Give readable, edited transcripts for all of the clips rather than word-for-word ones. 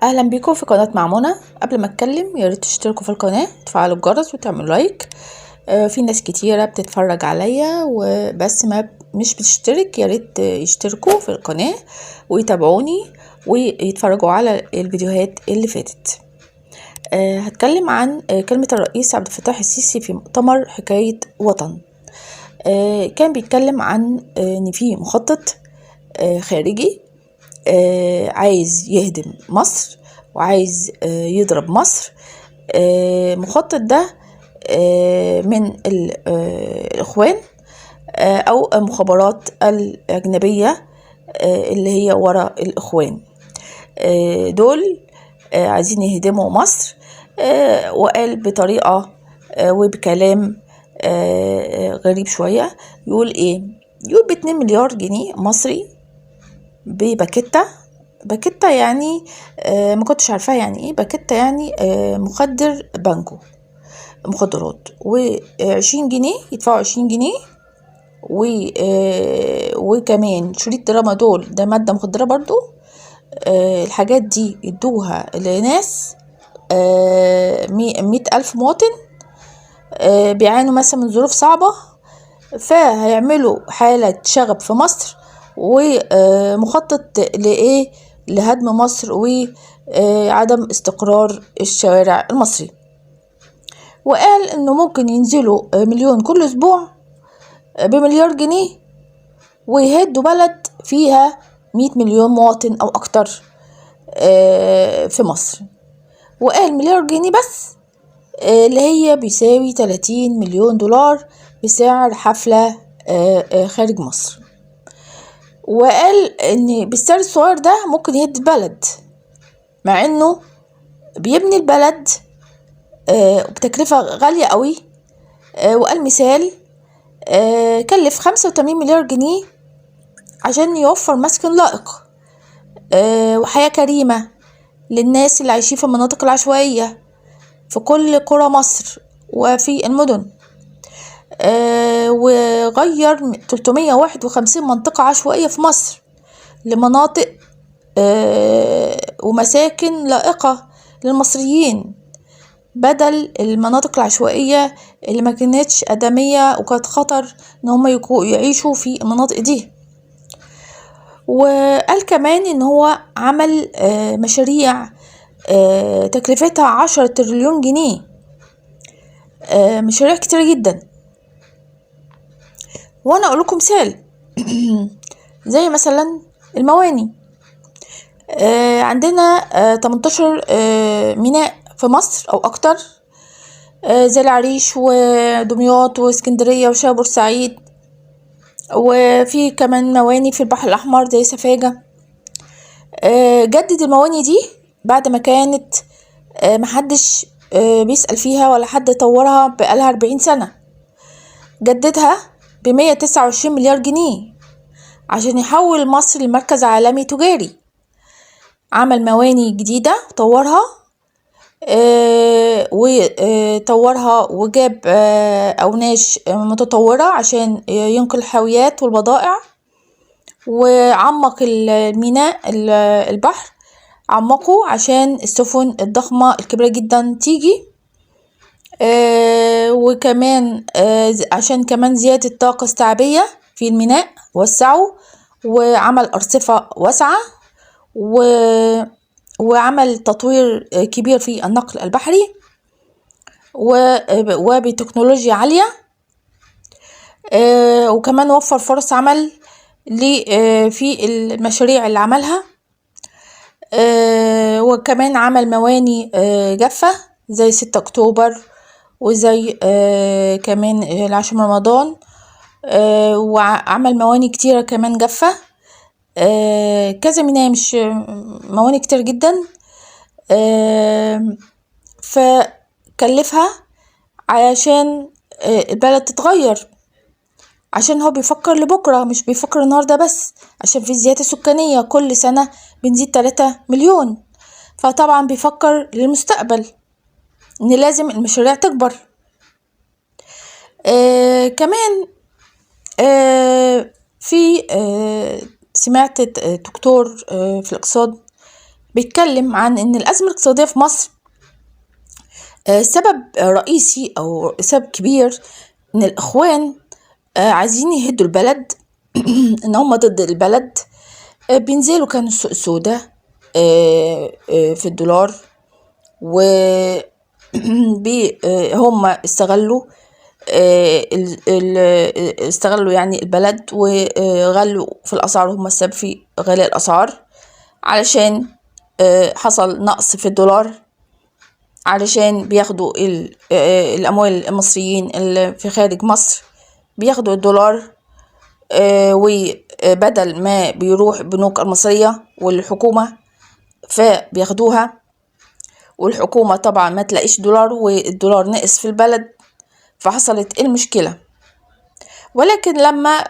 اهلا بيكم في قناة مع منى. قبل ما اتكلم يا ريت تشتركوا في القناة، تفعلوا الجرس وتعملوا لايك. في ناس كتيرة بتتفرج عليا وبس ما مش بتشترك، يا ريت يشتركوا في القناة ويتابعوني ويتفرجوا على الفيديوهات اللي فاتت. هتكلم عن كلمة الرئيس عبد الفتاح السيسي في مؤتمر حكاية وطن. كان بيتكلم عن ان في مخطط خارجي عايز يهدم مصر وعايز يضرب مصر. مخطط ده من الإخوان أو المخابرات الأجنبية اللي هي ورا الإخوان. دول عايزين يهدموا مصر. وقال بطريقة وبكلام غريب شوية. يقول إيه؟ يقول ب2 مليار جنيه مصري بباكيتا. باكيتا يعني ما كنتش عارفاها يعني ايه باكيتا، يعني مخدر بانجو، مخدرات. و20 جنيه يدفعوا 20 جنيه وكمان شريط ترامادول، ده مادة مخدرة برضو. الحاجات دي يدوها لناس 100,000 مواطن بيعانوا مثلا من ظروف صعبة، فهيعملوا حالة شغب في مصر ومخطط لإيه؟ لهدم مصر وعدم استقرار الشوارع المصري. وقال انه ممكن ينزلوا مليون كل اسبوع بمليار جنيه ويهدوا بلد فيها 100 مليون مواطن او اكتر في مصر. وقال مليار جنيه بس اللي هي بيساوي 30 مليون دولار بسعر حفلة خارج مصر. وقال ان بالسعر الصغير ده ممكن يهد البلد، مع انه بيبني البلد بتكلفة غالية قوي. وقال مثال كلف 85 مليار جنيه عشان يوفر مسكن لائق وحياة كريمة للناس اللي عايشين في المناطق العشوائية في كل قرى مصر وفي المدن. وغير 351 منطقة عشوائية في مصر لمناطق ومساكن لائقة للمصريين، بدل المناطق العشوائية اللي ما كانتش آدمية وكانت خطر ان هم يعيشوا في المناطق دي. وقال كمان ان هو عمل مشاريع تكلفتها 10 تريليون جنيه، مشاريع كتيرة جدا. وانا اقول لكم مثال زي مثلا المواني. عندنا 18 ميناء في مصر او اكتر، زي العريش ودمياط واسكندرية وشرق بورسعيد، وفي كمان مواني في البحر الاحمر زي سفاجة. جدد المواني دي بعد ما كانت محدش بيسأل فيها ولا حد طورها بقالها 40 سنة. جددها ب129 مليار جنيه عشان يحول مصر لمركز عالمي تجاري. عمل مواني جديدة طورها، وطورها وجاب أوناش متطورة عشان ينقل الحاويات والبضائع، وعمق الميناء البحر عمقه عشان السفن الضخمة الكبيرة جدا تيجي. وكمان عشان كمان زيادة الطاقة الاستيعابية في الميناء وسعه، وعمل أرصفة واسعة، وعمل تطوير كبير في النقل البحري وبتكنولوجيا عالية. وكمان وفر فرص عمل في المشاريع اللي عملها. وكمان عمل مواني جافة زي 6 أكتوبر وزي كمان العاشر من رمضان، وعمل مواني كتيرة كمان جافة، كذا ميناء، مش مواني كتير جدا. فكلفها علشان البلد تتغير، عشان هو بيفكر لبكرة مش بيفكر النهاردة بس، عشان في زيادة سكانية كل سنة بنزيد 3 مليون، فطبعا بيفكر للمستقبل ان لازم المشاريع تكبر. كمان في سمعت دكتور في الاقتصاد بيتكلم عن ان الأزمة الاقتصادية في مصر سبب رئيسي أو سبب كبير ان الإخوان عايزين يهدوا البلد، ان هم ضد البلد. بينزلوا كانوا السوق السوداء في الدولار، و هم استغلوا استغلوا يعني البلد وغلوا في الأسعار، هم السبب في غلاء الأسعار علشان حصل نقص في الدولار، علشان بياخدوا الأموال المصريين اللي في خارج مصر بياخدوا الدولار، وبدل ما بيروح البنوك المصرية والحكومة فبياخدوها، والحكومة طبعا ما تلاقيش دولار، والدولار نقص في البلد، فحصلت المشكلة. ولكن لما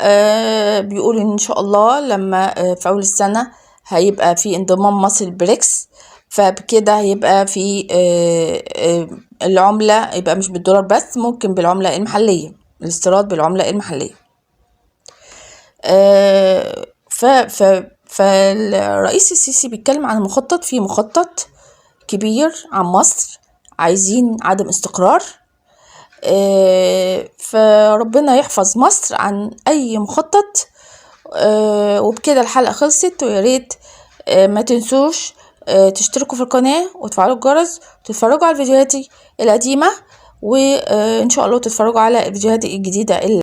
بيقول إن شاء الله لما في أول السنة هيبقى في انضمام مصر للبريكس، فبكده هيبقى في العملة يبقى مش بالدولار بس، ممكن بالعملة المحلية، الاستيراد بالعملة المحلية. فالرئيس السيسي بيتكلم عن مخطط، في مخطط كبير عن مصر، عايزين عدم استقرار. فربنا يحفظ مصر عن أي مخطط. وبكده الحلقة خلصت، ويا ريت ما تنسوش تشتركوا في القناة وتفعلوا الجرس وتتفرجوا على فيديوهاتي القديمة، وإن شاء الله تتفرجوا على الفيديوهات الجديدة اللي